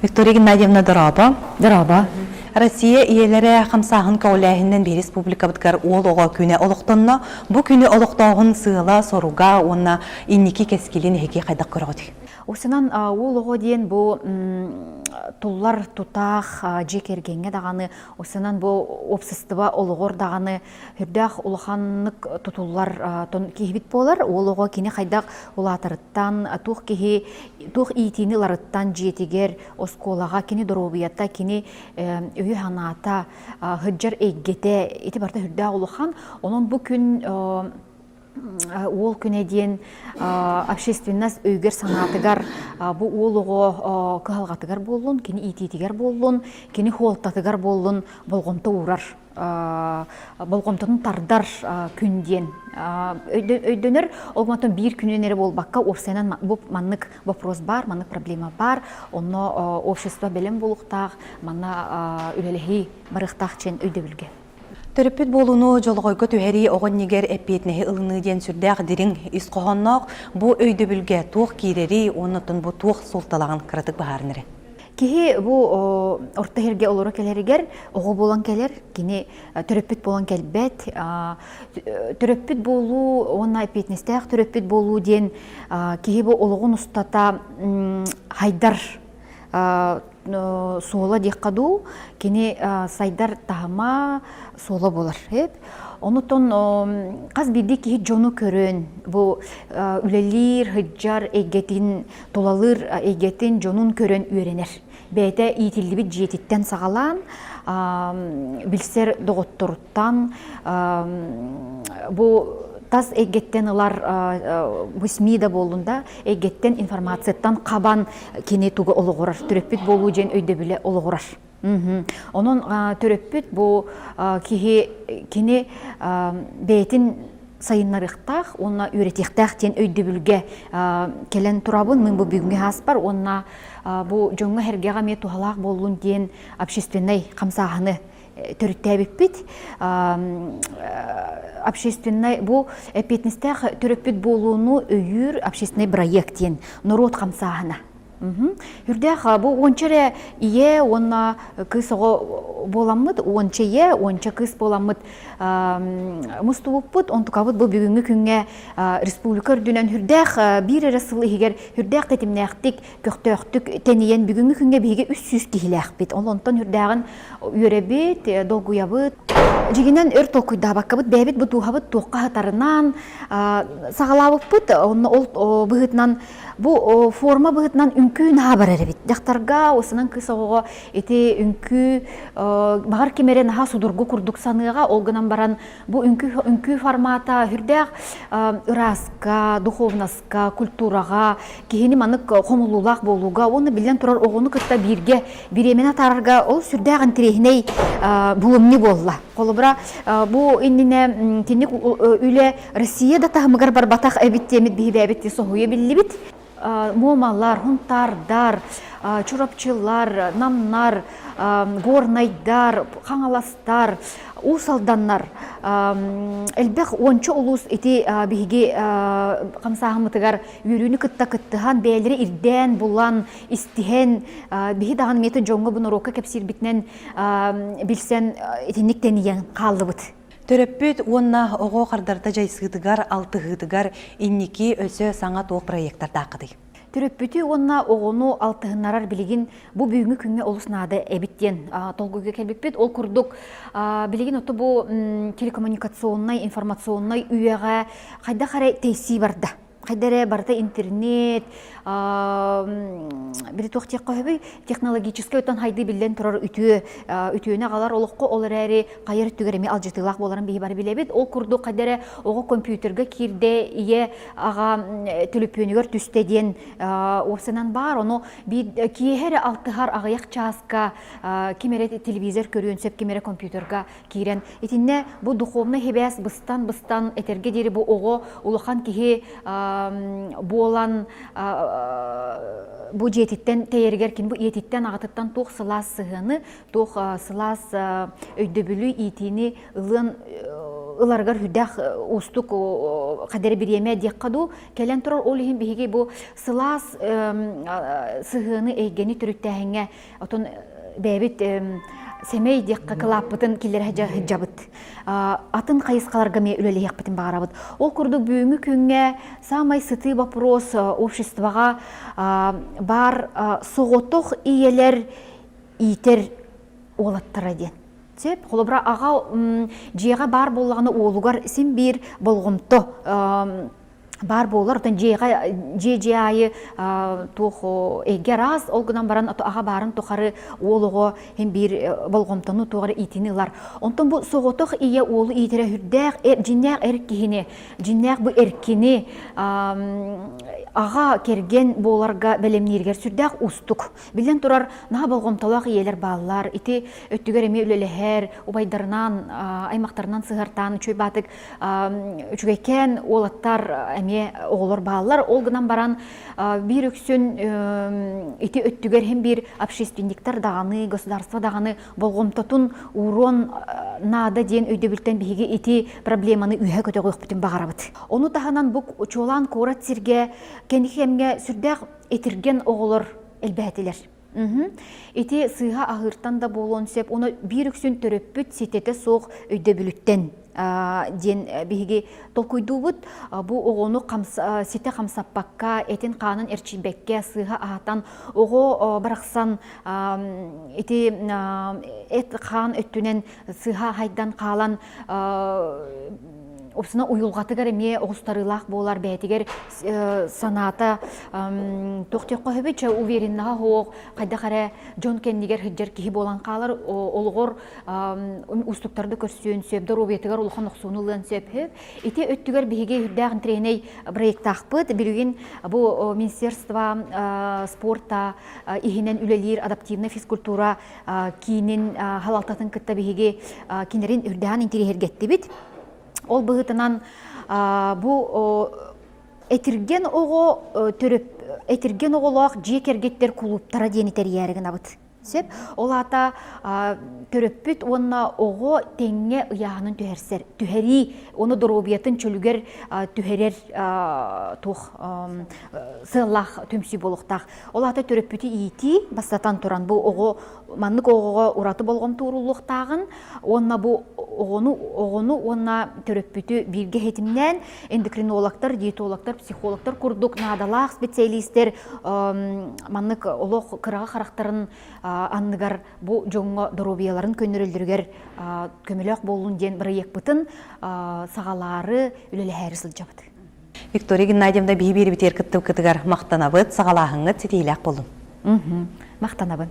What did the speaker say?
Виктория Геннадьевна дорообо. Дорообо. Россия ийэлэрэ хамсааһын көҕүлээһининэн биир республикабытыгар уол оҕо күнэ олохтонно. Бу күнү олохтооһун сыала-соруга уонна инники кэскилин эһиги хайдах көрөҕүтүй? Усунан уол оҕо диэн бу туллар тутаах дьиэ кэргэҥҥэ даҕаны, усунан бу уопсастыба олоҕор даҕаны үрдээх улаханнык тутуллар киһибит буолар. Уол оҕо кини хайдах улаатарыттан, туох киһи туох иитиини ыларыттан дьиэтигэр, оскуолаҕа кини доруобуйата, кини өйө-санаата, сылдьар эйгэтэ ити барыта үрдээх улахан. Онон бу күн уол күнэ диэн общественность өйүгэр-санаатыгар бу уол оҕо кыһалҕатыгар буоллун, кини иитиитигэр буоллун, кини хуолтатыгар буоллун болҕомто уурар болҕомтотун тардар күн диэн өйдөнөр. Ол онтон биир күнүн эрэ буолбакка, уопсайынан бу маннык вопрос баар, маннык проблема баар, онно общество бэлэм буолуохтаах, манна үлэлэһии барыахтаах диэн өйдөбүлгэ. Төрөппүт буолууну дьолоҕойго түһэрии оҕо иннигэр эппиэтинэһи ылыныы диэн сүрдээх дириҥ ис хоһоонноох бу өйдөбүлгэ туох киирэрий уонна оттон бу туох суолталааҕын кыратык быһааран эрэ. Киһи бу орто иһиргэ олоро кэлэригэр оҕо буолан кэлэр, кини төрөппүт буолан кэлбэт. Төрөппүт буолуу уонна эппиэтинэстээх төрөппүт буолуу диэн киһи бу олоҕун устата хайдар суола диэххэ дуу, кини сайдар таһыма суола буолар. Онутон хас биирдии киһи дьону көрөн, бу үлэлиир, сылдьар эйгэтин тулалыыр эйгэтин дьонун көрөн үөрэнэр. Бэйэтэ иитиллибит дьиэтиттэн саҕалаан, билсэр доҕотторуттан, бу тас эйгэттэн ылар бу СМИ да буоллун да, эйгэттэн информацияттан хабан кини тугу олоҕурар, төрөппүт буолуу диэн өйдөбүлэ олоҕурар. Онон төрөппүт бу киһи кини бэйэтин сайыннарыахтаах уонна үөрэтиэхтээх диэн өйдөбүлгэ кэлэн турабын мин бу бүгүҥҥү ааспар уонна бу дьоҥҥо-сэргэҕэ эмиэ туһалаах буоллун диэн общественнай хамсааһыны төрүттээбиппит. Общественнай бу эппиэтинэстээх төрөппүт буолууну өйүүр общественнай проект диэн норуот хамсааһына. Үрдээх бу уонча эрэ ийэ уонна кыыс оҕо буоламмыт, уонча ийэ, уонча кыыс буоламмыт мустубуппут. Онтукабыт бу бүгүҥҥү күҥҥэ республика үрдүнэн үрдээх биир эрэ сыл иһигэр үрдээх тэтимнээхтик, көхтөөхтүк тэнийэн бүгүҥҥү күҥҥэ биһиги 300 киһилээхпит. Ол онтон үрдээҕин үөрэбит, долгуйабыт. Дьиҥинэн өр толкуйдаабаккабыт, бэйэбит бу дууһабыт туохха сытарынан саҕалаабыппыт. Онно ол быһыытынан Бу форма быһыытынан үҥкүү наһаа барар эбит. Дьахтарга, уосанан кыыс оҕоҕо ити үҥкүү баҕар ким эрэ наһаа судургу курдук саныаҕа, ол гынан баран бу үҥкүү, үҥкүү формата сүрдээх ырааска, духовноска, культураҕа, киһини маннык хомуллуулаах буолууга уонна биллэн турар оҕону кытта бииргэ бириэмэни атаарарга ол сүрдээх интэриэһинэй булумньу буолла. Холобура, бу иннинэ киник үлэ Россия да таһымыгар барбатах эбит диэмит биһибээбит соһуйа биллибит. Муомалар, Хунтаардар, Чурапчылар, Намнар, Горнайдар, Хаҥаластар, Уус Алданнар элбэх уонча улуус ити биһиги хамсааһыммытыгар үөрүүнү кытта кыттыһан, бэйэлэри ирдээн, булан, истиһэн, биһи даҕаны миэтин дьоҥҥо бу норуокка кэпсиирбитинэн билсэн итинник тэнийэн хааллыбыт. Төрөппүт уонна оҕо хардарыта дьайсыытыгар, алтыһыытыгар инники өссө саҥа туох проектардааххытый? Төрөппүтү уонна оҕону алтыһыннарар билигин бу бүгүҥҥү күҥҥэ олус наада эбит диэн толкуйга кэлбиппит. Ол курдук билигин ото бу телекоммуникационнай, информационнай үйэҕэ хайдах эрэ тэйсии барда. Хайда эрэ барыта интернет, били туох диэххэ сөбүй, технологическай өттөн хайдыы биллэн турар үтүө үтүөнү аҕалар олоххо ол эрээри хайар өттүгэр эмиэ алдьатыылаах буоларын биһи бары билэбит. Ол курдук хайда эрэ оҕо компьютерга киирдэ, ийэ аҕа төлөпүөнүгэр түстэ диэн уопсанан баар. Ону биир киэһэ эрэ алтыһар аҕыйах чааска ким эрэ телевизор көрүөн сөп, ким эрэ компьютерга киирэн итиннэ бу духовнай сибээс быстан-быстан этэргэ диэри бу оҕо улахан киһи буолан бу дьиэтиттэн тэйэригэр кини бу ийэтиттэн аҕатыттан туох сылаас сыһыаны туох сылаас өйдөбүлү иитиини ылыан. ыларыгар үрдээх уустук хадары бириэмэ диэххэ дуу кэлэн турар. Ол иһин биһиги бу сылаас сыһыаны эйгэни төрүттээһиҥҥэ отон бэйэбит сэмэй диэххэ кылааппытын киллэрэ сылдьабыт. Атын хайысхаларга эмиэ үлэлэһиэхпитин баҕарабыт. Ол курдук бүгүҥҥү күҥҥэ саамай сытыы вопрос обществоҕа баар соҕотох ийэлэр иитэр уолаттара диэн. Сөп. Холобура, аҕа дьиэҕэ баар буоллаҕына уолугар син биир болҕомто баар буолар. Оттон дьиэҕэ дьиэ-дьиэ аайы туох эйгэ араас, ол гынан баран аҕа баарын тухары уол оҕо син биир болҕомтону туох эрэ иитиини ылар. Онтон бу соҕотох ийэ уолу иитэрэ сүрдээх дьиннээх эр киһини, дьиннээх бу эркини аҕа кэргэн буоларга бэлэмнииригэр сүрдээх уустук. Биллэн турар, наһаа болҕомтолоох ийэлэр бааллар. Ити өттүгэр эмиэ үлэлэһэр, убайдарынан, аймахтарынан сыһартаан үчүгэй баатык үчүгэйкээн уолаттар эмиэ оҕолор бааллар. Ол гынан баран биир үксүн ити өттүгэр иһин биир общественниктар даҕаны, государство даҕаны болҕомтотун ууруон наада диэн өйдөбүлтэн биһиги ити проблеманы үөһэ көтөҕүөхпүтүн баҕарабыт. Ону таһынан бу чуолаан куорат сиргэ кэнники кэмҥэ сүрдээх этиргэн оҕолор элбээтилэр. Ити сыыһа аһыыртан да буолуон сөп, ону биир үксүн төрөппүт ситэтэ суох өйдөбүлүттэн диэн биһиги толкуйдуубут. Бу оҕону ситэ хамсаппакка, этин-хаанын эрчийбэккэ, сыыһа аһатан, оҕо барахсан ити эт-хаан өттүнэн сыыһа аһайдан хаалан Опсуна уйулҕатыгар эмиэ оҕустарыылаах буолар бэйэтигэр санаата туох диэххэ сөбүй чэ увереннаһа суох хайдах эрэ дьон кэннигэр сылдьар киһи буолан хаалар олоҕор уустуктарды көрсүөн сөп доруобуйатыгар улахан охсууну ылыан сөп ити өттүгэр биһиги үрдээх интэриэһинэй проектаахпыт билигин бу министерство спорта иһинэн үлэлиир адаптивная физкультура киинин халалтатын кытта биһиги кинилэрин үрдээн интириэһиргэттибит. Ол быһыытынан бу этиргэн оҕо төрөп этиргэн оҕолоох дьиэ кэргэттэр кулууптара диэни тэрийээри гынабыт. Сөп. Ол аата төрөппүт уонна оҕо тэҥҥэ ыйааһынын түһэрсэр, түһэрии, ону доруобуйатын чөлүгэр түһэрэр туох сыаллаах түмсүү буолуохтаах. Ол аата төрөппүтү иитии, бастатан туран, бу оҕо маннык оҕоҕо ураты болҕомто ууруллуохтааҕын уонна бу оҕону оҕону уонна төрөппүтү бииргэ ситимнээн эндокринологтар, диетологтар, психологтар курдук наадалаах специалистэр маннык олох кыраҕа харахтарын анныгар бу дьоҥҥо доруобуйаларын көннөрөллөрүгэр көмөлөөх буоллун диэн бырайыакпытын саҕалаары үлэлэһээри сылдьабыт. Виктория Геннадьевна биһи биэрбитигэр кыттыбыккытыгар махтанабыт, саҕалааһыҥҥыт ситиһиилээх буоллун. Махтанабын.